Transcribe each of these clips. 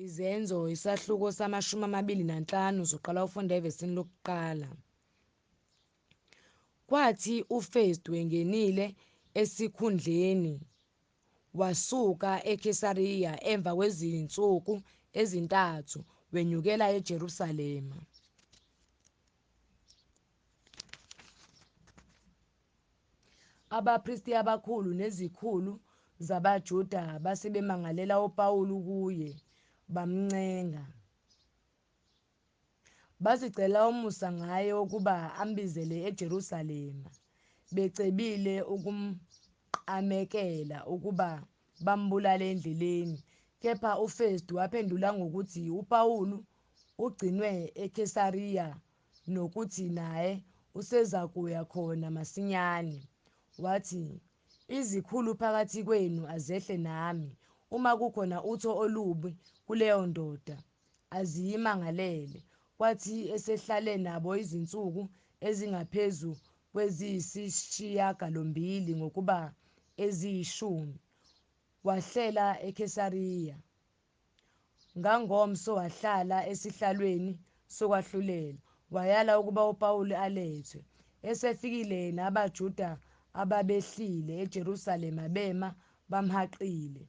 Izenzo isahluko sama-25, uzoqala ufunda evesini lokuqala. Kwathi uFestu engenile esikhundleni, wasuka eKhesariya emva kwezinsuku ezintathu, wenyukela eJerusalema. Abapristi abakhulu nezikhulu zabaJuda base bemangalela uPawulu kuye, bamncenga. Bazicela umusa ngaye ukuba ambizele eJerusalema, becebile ukumqamekela ukuba bambulale endleleni. Kepha uFestu waphendula ngokuthi uPawulu ugcinwe eKhesariya nokuthi naye usezakuya khona masinyane. Wathi, Izikhulu phakathi kwenu azehle nami, uma kukhona utho olubi kuleyo ndoda, aziyimangalele. Kwathi esehlale nabo izinsuku ezingaphezu kweziyisishiyagalombili ngokuba eziyishumi, wahlela eKhesariya. Ngangomso wahlala esihlalweni sokwahlulela, wayala ukuba uPawulu alethwe. Esefikile yena, abaJuda ababehlile eJerusalema bema bamhaqile.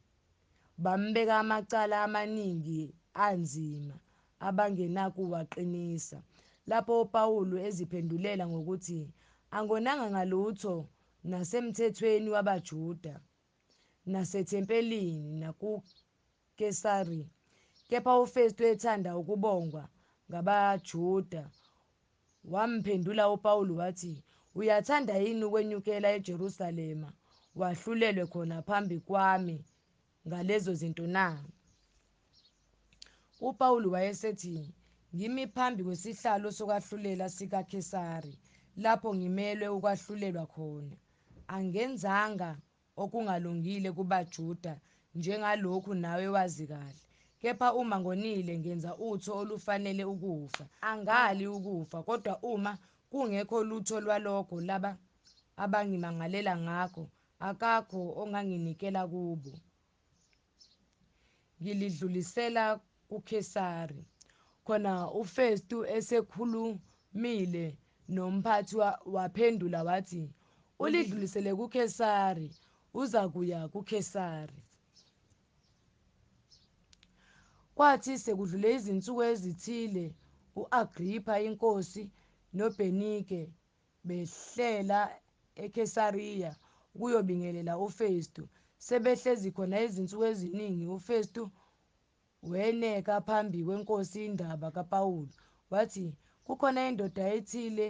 Bambeka amacala amaningi anzima abangenakuwaqinisa. Lapho uPawulu eziphendulela ngokuthi, Angonanga ngalutho nasemthethweni wabaJuda, nasethempelini, nakuKesari. Kepha uFestu ethanda ukubongwa ngabaJuda, wamphendula uPawulu wathi, Uyathanda yini ukwenyukela eJerusalema, wahlulelwe khona phambi kwami ngalezo zinto na? UPawulu wayesethi, Ngimi phambi kwesihlalo sokwahlulela sikaKhesari, lapho ngimelwe ukwahlulelwa khona. Angenzanga okungalungile kubaJuda, njengalokhu nawe wazi kahle. Kepha uma ngonile ngenza utho olufanele ukufa, angali ukufa, kodwa uma kungekho lutho lwalokho laba abangimangalela ngakho, akakho onganginikela kubo. Ngilidlulisela kuKhesari. Khona uFestu esekhulumile nomphathi waphendula wathi, Ulidlulisele kuKhesari, uzakuya kuKhesari. Kwathi sekudlule izinsuku ezithile, u-Agripha inkosi noBhernike behlela eKhesariya ukuyobingelela uFestu. Sebehlezi khona izinsuku eziningi, uFestu weneka phambi kwenkosi indaba kaPawulu, wathi, Kukhona indoda ethile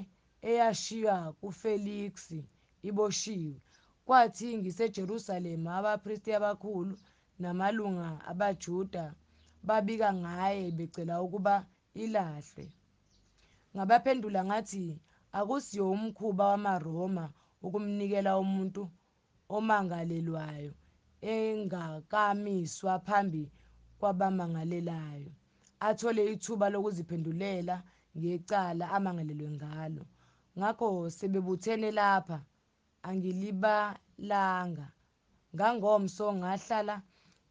eyashiywa kuFeliksi iboshiwe. Kwathi ngiseJerusalema, abapristi abakhulu namalunga abaJuda babika ngaye becela ukuba ilahlwe. Ngabaphendula ngathi akusiwo umkhuba wamaRoma ukumnikela umuntu omangalelwayo engakamiswa phambi kwabamangalelayo, athole ithuba lokuziphendulela ngecala amangalelwe ngalo. Ngakho sebebuthene lapha, angilibalanga. Ngangomso ngahlala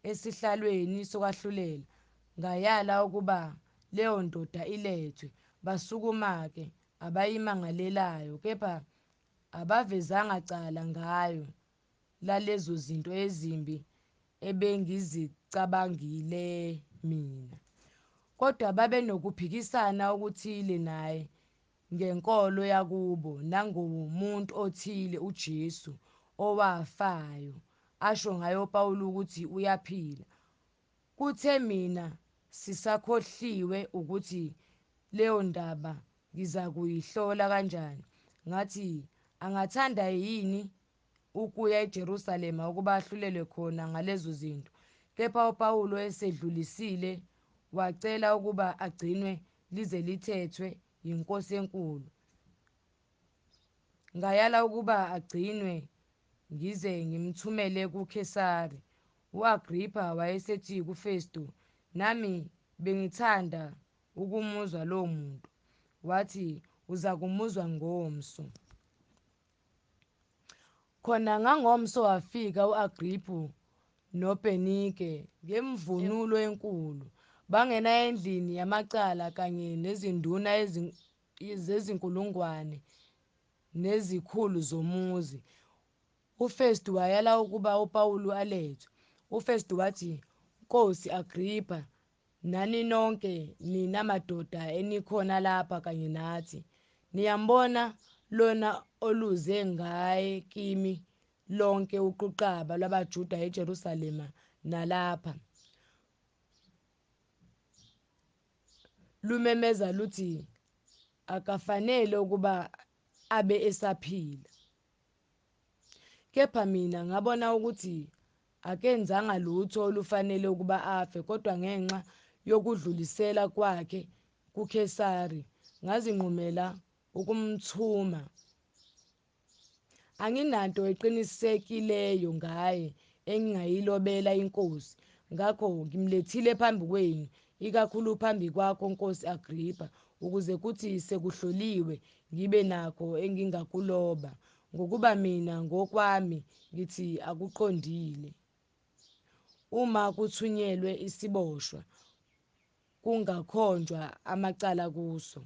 esihlalweni sokwahlulela, ngayala ukuba leyo ndoda ilethwe. Basukuma-ke abayimangalelayo, kepha abavezanga cala ngayo lalezo zinto ezimbi ebengizicabangile mina. Kodwa babenokuphikisana okuthile naye ngenkolo yakubo nangomuntu othile uJesu, owafayo, asho ngaye uPawulu ukuthi uyaphila. Kuthe mina sisakhohliwe ukuthi leyo ndaba ngizakuyihlola kanjani, ngathi, Angathanda yini ukuya eJerusalema ukuba ahlulelwe khona ngalezo zinto? Kepha uPawulu esedlulisile wacela ukuba agcinwe lize lithethwe yinkosi enkulu. Ngayala ukuba agcinwe ngize ngimthumele kuKhesari. U-Agripha wayesethi kuFestu, Nami bengithanda ukumuzwa lowo muntu. Wathi, Uzakumuzwa ngomso. Khona ngangomso wafika u-Agriphu noBhernike ngemvunulo enkulu, Bangena endlini yamacala kanye nezinduna zezinkulungwane nezikhulu zomuzi. UFestu wayala ukuba uPawulu alethwe. UFestu wathi, Nkosi Agripha, nani nonke nina madoda enikhona lapha kanye nathi, niyambona lona oluze ngaye kimi lonke uquqaba lwabaJuda eJerusalema nalapha, lumemeza luthi akafanele ukuba abe esaphila. Kepha mina ngabona ukuthi akenzanga lutho olufanele ukuba afe, kodwa ngenxa yokudlulisela kwakhe kuKhesari, ngazinqumela ukumthuma. Anginanto eqinisekileyo ngaye engingayilobela inkosi, ngakho ngimlethile phambi kwenu, ikakhulu phambi kwakho, Nkosi Agripha, ukuze kuthi sekuhloliwe ngibe nakho engingakuloba. Ngokuba mina ngokwami ngithi akuqondile, uma kuthunyelwe isiboshwa, kungakhonjwa amacala kuso.